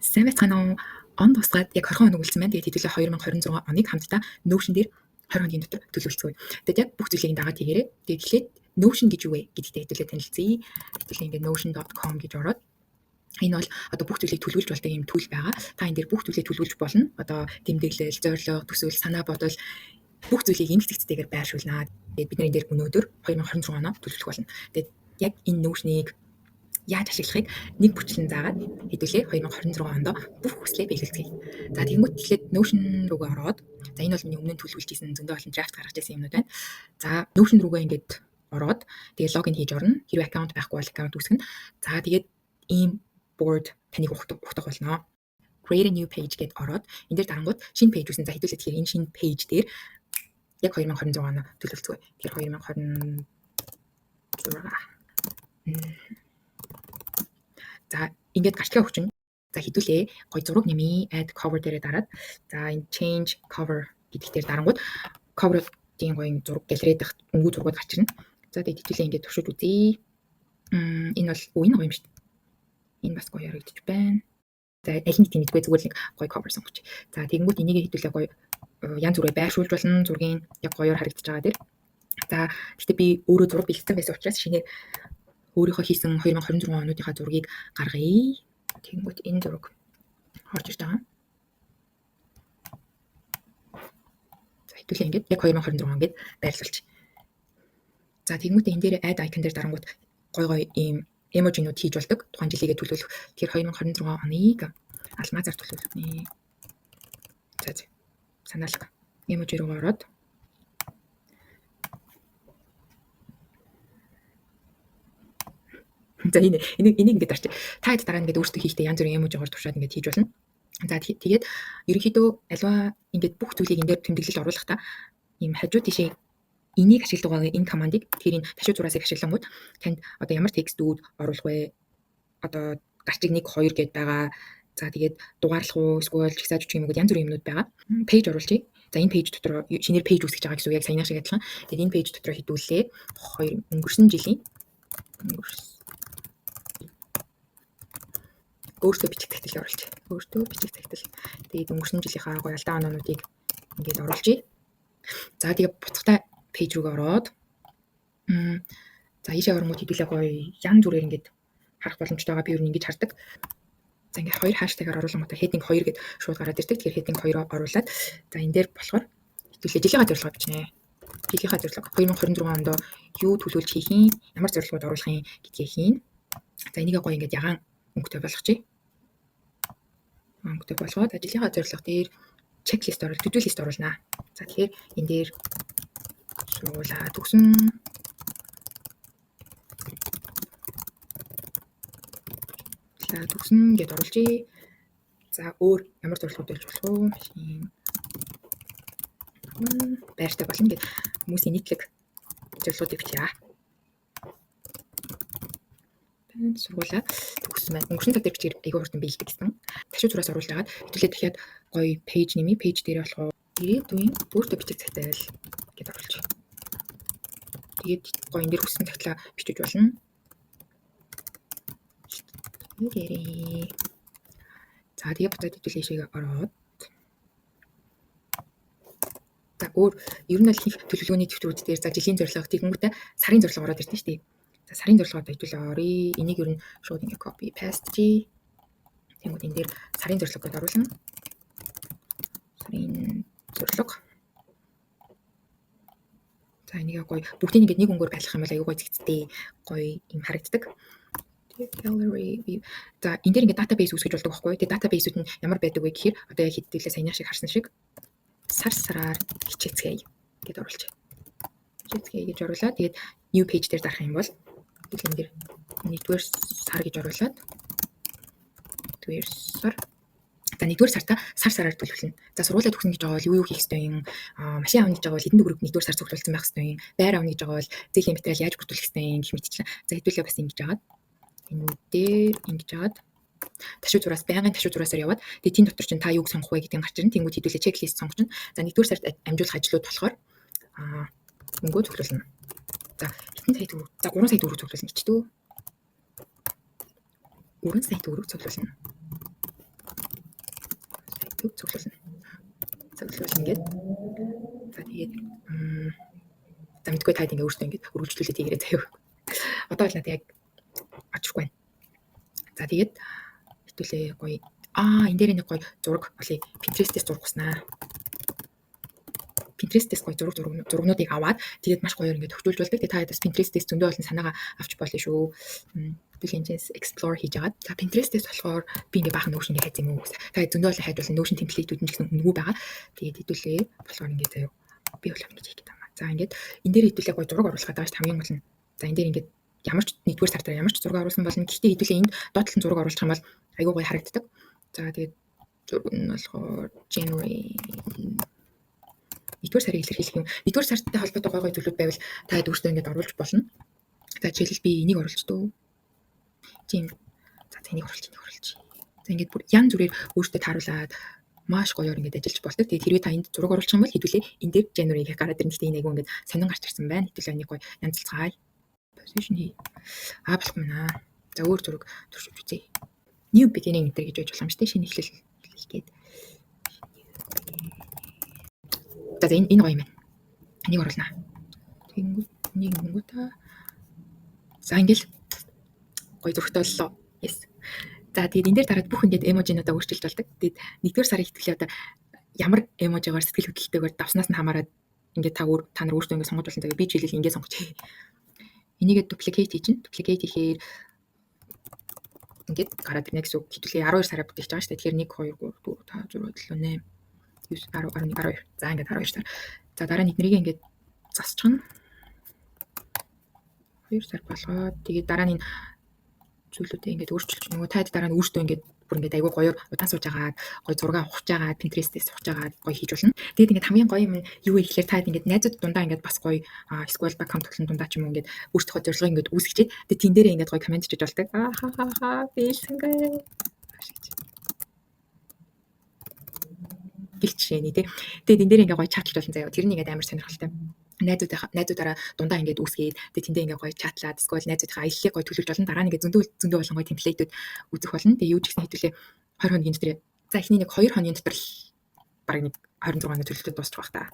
Сайн байцгаана уу? Он дуусгаад яг 20 хоног үлдсэн байна. Тэгээд хэдүүлээ 2026 оныг хамтдаа Notion дээр 20 хоногийн дотор төлөвлөцгөөе. Тэгээд яг бүх зүйлийг дагаад хийгээрэй. Тэгээд эхлээд Notion гэж юу вэ гэдэгтэй хэдүүлээ танилцъя. Хэдүүлээ ингээд notion.com гэж ороод энэ бол одоо бүх зүйлийг төлөвлөж болдог юм tool байгаа. Та энэ дээр бүх зүйлийг төлөвлөж болно. Одоо тэмдэглэл, зорилго, төсөөл, санаа бодол бүх зүйлийг эмх зэгцтэйгээр байршуулнаа. Тэгээд бид нар энэ дээр өнөөдөр 2026 оноо төлөвлөх болно. Тэгээд яг энэ Notion-ыг яаж ашиглахыг нэг бүчлэн заагаад хэдүүлээ 2026 онд бүх хүслээ биелүүлцгээе. За тэгэнгүүт эхлээд Notion руугаа ороод, за энэ бол миний өмнө нь төлөвлөж исэн зөндөө олон draft гаргаж ирсэн юмнууд байна. За Notion руугаа ингээд ороод тэгээд логин хийж орно. Хэрвээ аккаунт байхгүй бол аккаунт үүсгэнэ. За тэгээд ийм board таныг ухтах болно. Create a new page гэд ороод энэ дээр дарангууд шинэ page үүснэ. За хэдүүлээ тэгэхээр энэ шинэ page дээр яг 2026 оноо төлөвлөцгөөе. Тэгэхээр 2026. За ингээд гарчлага өгчин. За хэдүүлээ гой зураг нэмье. Add cover дээрээ дараад за энэ change cover гэдэг дээр дарангууд cover-ийн гоё зураг галерей дах өнгө зургууд гарч ирнэ. За тэгээд хэдүүлээ ингээд туршиж үзье. Энэ бол энэ гоё юм шүү дээ. Энэ бас гоё яригдчих байна. За аль нэг тийм мэдгүй зүгээр л нэг гоё cover сонгоч. За тэгэнгүүт энийг хэдүүлээ гоё янз бүрээр байршуулж болно. Зургийн яг гоёор харагдаж байгаа дээр. За гэхдээ би өөрөө зураг бэлдсэн байсан учраас шинээр өөрийнхөө хийсэн 2026 онуудынхаа зургийг гаргая. Тэгэнгүүт энэ зураг орж ирж байгаа. За хэдүүлээ ингээд яг 2026 он гээд байрлуулчих. За тэгэнгүүт энэ дээр add icon дээр дарангуут гой гой ийм эможинууд хийж болдог. Тухайн жилийгээ төлөвлөх. Тэгэхээр 2026 оныг алмазаар төлөвлөнэ. За санаалга. Эможи руу ороод за энэ энийг ингээд дарчих. Та хэд дараа ингээд өөртөө хийхдээ янз бүрийн эможигаар туршаад ингээд хийж болно. За тэгээд ерөнхийдөө альва ингээд бүх зүйлийг энэ дээр тэмдэглэл оруулахдаа ийм хажуу тишээ энийг ашигладаг байгаа энэ командыг тэгэхээр энэ ташуу зураасыг ашиглангууд танд одоо ямар текстүүд оруулах вэ? Одоо гарчиг 1 2 гэд байгаа. За тэгээд дугаарлах уу, эсвэл жигсааж бичих юм уу гэд янз бүрийн юмнууд байгаа. Пэйж оруулъя. За энэ пэйж дотор шинээр пэйж үүсгэж байгаа гэсэн үг яг саяны шиг адилхан. Тэгээд энэ пэйж дотор хэдүүлээ хоёр өнгөрсөн жилийн өөртөө бичих захидал оруулж. Өөртөө бичих захидал. Тэгээд өнгөрсөн жилийнхаа гоё алдаа оноонуудыг ингээд оруулъя. За тэгээд буцахтай пэйж рүүгээ ороод за ийшээ оронгууд хэдүүлээ гоё янз бүрээр ингээд харах боломжтой байгаа. Би ер нь ингэж хардаг. За ингээд хоёр хаштагаар оруулангуудаа heading 2 гэд шууд гараад ирдэг. Тэгэхээр heading 2-оо оруулаад за энэ дээр болохоор хэдүүлээ жилийнхаа зорилгоо бичнэ. Жилийнхаа зорилго 2026 онд юу төлөвлөж хийх юм, ямар зорилгууд оруулах юм гэдгийг хийн. За энийгээ гоё ингээд ягаан өнгөтэй болгочих. Өнгөтэй болгоод жилийнхаа зорилго дээр checklist оруул, to-do list оруулнаа. За тэгэхээр энэ дээр сургуулаа төгсөн. Төгсөн гэд оруулъя. За өөр ямар зорилгууд байж болох вэ? Машин байртай болно гэд хүмүүсийн нийтлэг зорилгоодыг бичье. Сургуулаа төгссөн байна. Өнгөрсөн цаг дээр бичгээр айгүй хурдан биелдэг гэсэн. Ташуу зураас оруулж агаад хэдүүлээ дахиад гоё пэйж нэмье. Пэйж дээрээ болохоор ирээдүйн өөртөө бичих цагтай л гэд оруулж. Тэгээд гоё энэ дээр хүссэн цагтлаа бичиж болно. Тэгээрээ. За тэгээ буцаад хэдүүлээ ийшээ ороод. За өөр ер нь бол их төлөвлөгөөний дэвтрүүд дээр за жилийн зорилго тэгэнгүүтээ сарын зорилго ороод ирдэ шүү дээ. За сарын зорилгоо хэдүүлээ оръё. Энийг ер нь шууд ингээ copy paste чи. Тэгэнгүүт энэ дээр сарын зорилго гэдээ оруулна. Сарын зорилго. За энийг гоё бүгдийг ингээд нэг өнгөөр байлгах юм бол аюу гоё зэгцтэй гоё юм харагддаг. Gallery view. За энэ дээр ингээд database үүсгэж болдог байхгүй юу? Тэгээ database-үүд нь ямар байдаг вэ гэхээр одоо яг хэдүүлээ саяны шиг харсан шиг сар сараар хичээцгээе гэд оруулчих. Хичээцгээе гэж оруулаад тэгээд new page дээр дарах юм бол энэ дээр нэгдүгээр сар гэж оруулаад нэгдүгээр сар. За нэгдүгээр сартаа сар сараар төлөвлөнө. За сургуулаа төгснө гэж байгаа бол юу юу хийх ёстой юм, машин авна гэж байгаа бол хэдэн төгрөг нэгдүгээр сар цуглуулсан байх ёстой юм, байр авна гэж байгаа бол зээлийн материал яаж бүрдүүлэх ёстой юм гэх мэтчлэн. За хэдүүлээ бас ингэж агаад энэ дээр ингэж агаад ташуу зураас байнгын ташуу зураасаар яваад тэгээ тэн дотор чинь та юуг сонгох вэ гэдгийг гарч ирнэ. Тэнгүүд хэдүүлээ чеклист сонгож чинь. За нэгдүгээр сард амжуулах ажлууд болохоор мөнгөө цуглуулна. За хэдэн сая төгрөг? За 3 сая төгрөг цуглуулна гэж түү. 3 сая төгрөг цуглуулна. Цуглуулна. Цуглуулна гээд. За, тэгээд за, мэдгүй, таад ингээ өөртөө ингээд өргөжлүүлээд хийгээрэй заяа. Одоо бол надад яг очихгүй байна. За, тэгээд хэвтүүлээ гоё. Аа, энэ дээр нэг гоё зураг олъё. Pinterest-ээс зураг уснаа. Pinterest-ээс гоё зургнуудыг аваад, тэгээд маш гоёор ингээд тохижуулж болдог. Тэгээд та бас Pinterest-ээс зөндөө олон санаагаа авч болно шүү. Хэвтүүлээ энэчээс explore хийж агаад. За, Pinterest-ээс болохоор би ингээд баахан Notion хайц юм уу. Та зөндөө олон хайж болно. Notion template-үүд нь ч гэсэн үнэгүй байгаа. Тэгээд хэвтүүлээ болохоор ингээд заяа. Би болохоор ингэж хийх гэдэг юм. За, ингээд энэ дээр хэвтүүлээ гоё зураг оруулах гэдэг шүү, хамгийн гол нь. За, энэ дээр ингээд ямар ч нэгдүгээр сар дээр ямар ч зураг оруулсан болно. Гэхдээ хэвтүүлээ энд доод талын зураг оруулах юм бол айгүй гоё харагддаг. За, тэгээд зураг нь болохоор January, нэгдүгээр сарыг илэрхийлэх юм. Нэгдүгээр сарттай холбоотой гой гой зүйлүүд байвал та өөртөө ингээд оруулж болно. За, жишээлбэл, би энийг оруулж дөө. Тийм. За, энийг оруулж, энийг оруулж. За, ингээд бүр янз бүрээр өөртөө тааруулаад маш гоёор ингээд ажиллаж болдог. Тэгээд хэрвээ та энд зураг оруулах юм бол хэдүүлээ энэ дээр January гэх гараад ирнэ. Гэхдээ энэ айгүй ингээд сонин гарч ирсэн байна. Хэдүүлээ энийг гоё янзалцгаая. Position хий. Аа, болохгүй маа. За, өөр зураг туршиж үзье. New beginning энэ гэж байж болох юм шүү дээ. Шинэ эхлэл эхлэх гээд. За, энэ гоё юм байна. Энийг оруулнаа. Тэгэнгүүт энийг ингэнгүүт та. За, ингээл гоё зурагтай боллоо. Yes. За, тэгээд энэ дээр дараад бүх ингээд emoji-нуудаа өөрчилж болдог. Тэгээд нэгдүгээр сарын ихтгэлээ одоо ямар emoji-гоор сэтгэл хөдлөлтөйгээр давснаас нь хамаарат ингээд та нар өөртөө ингээд сонгож болно. За, би жишээлбэл ингээд сонгож. Энийгээ duplicate хийчин. Duplicate хийхээр ингээд гараад ирнэ гэсэн үг. Хэвтүүлээ 12 сараар бүтээж байгаа шүү дээ. Тэгэхээр 1 2 3 4 5 6 7 8 9 10 11 12. За, ингээд 12 сар. За, дараа нь эднэрийг ингээд засчихна. 2 сар болгоод, тэгээд дараа нь энэ зүйлүүдээ ингээд өөрчилж, нөгөө таад дараа нь өөртөө ингээд бүр ингээд айгүй гоёор удаан сууж агаад, гоё зураг авах агаад, Pinterest-ээс авах агаад гоё хийж болно. Тэгээд ингээд хамгийн гоё юм юу вэ гэхлээр таад ингээд найзууд дундаа ингээд бас гоё эсвэл баг хамт олон дундаа ч юм уу ингээд өөртөөхөө зорилгыг ингээд үүсгэчихэд, тэгээд тэн дээрээ ингээд гоё comment хийж болдог. Аа ха ха ха, биелсэнгээ гэх жишээний, тий. Тэгээд энэ дээр ингээ гоё chat-лж болно заяа. Тэр нь ингээд амар сонирхолтой. Найзуудаараа дундаа ингээд үүсгээд, тэгээд тэндээ ингээ гоё chat-лаад, эсвэл найзуудынхаа аяллыг гоё төлөвлөж болно. Дараа нь ингээ зөндөө зөндөө болон гоё template-үүд үзэх болно. Тэгээд юу ч гэсэн хэдүүлээ 20 хоногийн дотор, за, эхний нэг 2 хоногийн дотор л бараг нэг 26 оны төлөвлөлтөд дуусчих бах та.